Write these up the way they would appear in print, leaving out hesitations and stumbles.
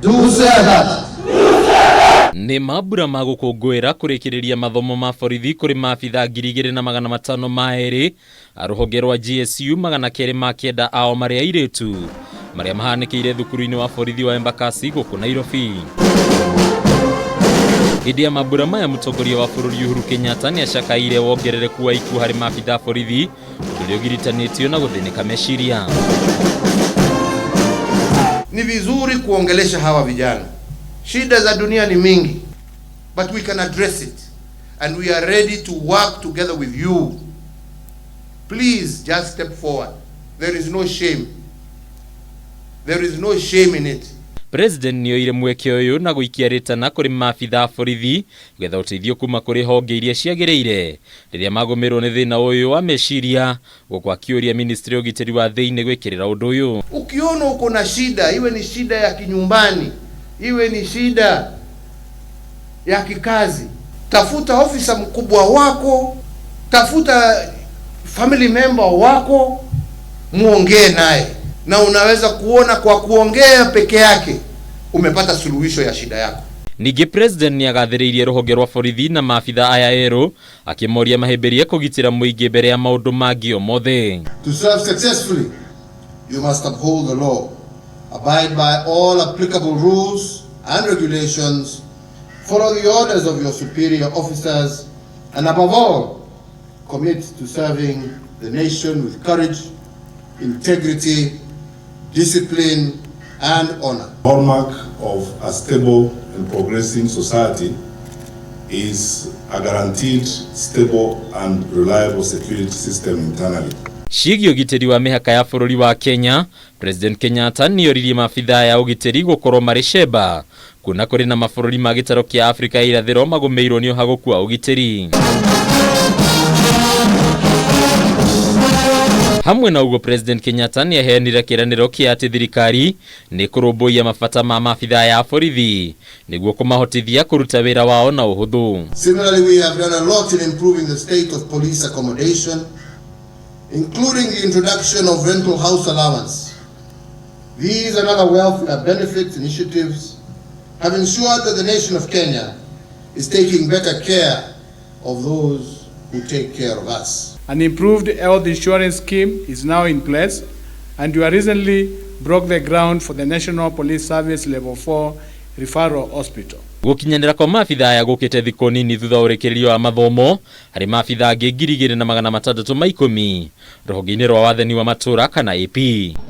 Do say that. Nĩ mambura ma gũkũngũĩra kũrĩkĩrĩria mathomo ma borithi kũrĩ maabitha 2502 a rũhonge rwa GSU 209 ao marĩ airĩtu marĩa mahanĩkĩire thukuru-inĩ wa borithi wa Embakasi gũkũ Nairobi. Hĩndĩ ya mambura maya mũtongoria wa bũrũri Uhuru Kenyatta nĩ acakaire wongerereku wa ikuũ harĩ maabitha a borithi ũndũ ũrĩa ũgiritanĩtio na gũthĩnĩka meciria. Ni vizuri kuongelesha hawa vijana. Shida za dunia ni mingi, but we can address it and we are ready to work together with you. Please just step forward. There is no shame. There is no shame in it. President nĩoire mweke ũyũ na gũikia rĩtana kũrĩ maabitha a borithi gwetha ũteithio kuma kũrĩ honge iria ciagĩrĩire rĩrĩa magũmĩrwo nĩ thĩna ũyũ wa meciria gũkũ akĩũria ministry ya ũgitĩri wa thĩinĩ gwĩkĩrĩra ũndũ ũyũ. Ukiona uko na shida, iwe ni shida ya kinyumbani, iwe ni shida ya kikazi, tafuta ofisa mkubwa wako, tafuta family member wako, muongee naye, na unaweza kuona kwa kuongea peke yake umepata suluhisho ya shida yako. Ningĩ President nĩagathĩrĩirie rũhonge rwa borithi na maabitha aya erũ akĩmoria mahĩmbĩrie kũgitĩra mũingĩ mbere ya maũndũ mangĩ o mothe. To serve successfully, you must uphold the law, abide by all applicable rules and regulations, follow the orders of your superior officers, and above all, commit to serving the nation with courage, integrity, discipline, and honor. Hallmark of a stable and progressing society is a guaranteed, stable, and reliable security system internally. Ciĩgiĩ ũgitĩri wa mĩhaka ya bũrũri wa Kenya, President Kenyatta nĩoririe maabitha ya ũgitĩri gũkorwo marĩ cemba kuona kũrĩ na mabũrũri ma gĩtaro kĩa Afrika ya irathĩro magũmĩirwo nĩ ũhagũku wa ũgitĩri. Hamwe na ũguo President Kenyatta nĩaheanire kĩĩranĩro kĩa atĩ thirikari nĩ kũrũmbũiya mabata ma maabitha ya borithi nĩguo kũmahotithia kũruta wĩra wao na ũhũthũ. Similarly, we have done a lot in improving the state of police accommodation, including the introduction of rental house allowance. These and other welfare benefits initiatives have ensured that the nation of Kenya is taking better care of those who take care of us. An improved health insurance scheme is now in place, and we recently broke the ground for the National Police Service Level 4 Referral Hospital. Gũkinyanĩra kwa maabitha aya gũkĩte thikũ nini thutha wa ũrĩkĩrĩrio wa mathomo harĩ maabitha angĩ 2610 rũhonge-inĩ rwa wathani wa matũũra kana AP.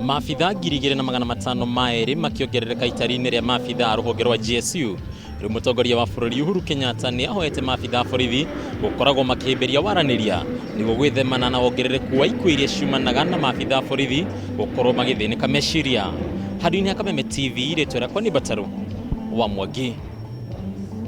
Maabitha 2502 makĩongerereka itari-inĩ rĩa maabitha a rũhonge rwa GSU. Rĩu mũtongoria wa bũrũri Uhuru Kenyatta nĩ ahoete maabitha a borithi gũkoragwo makĩhĩmbĩria waranĩria nĩguo gwĩthemana na wongerereku wa ikuũ iria ciumanaga na maabitha a borithi gũkorwo magĩthĩnĩka meciria. Handũ-inĩ ha Kameme TV, rĩtwa rĩakwa nĩ Mbatarũ wa Mwangi.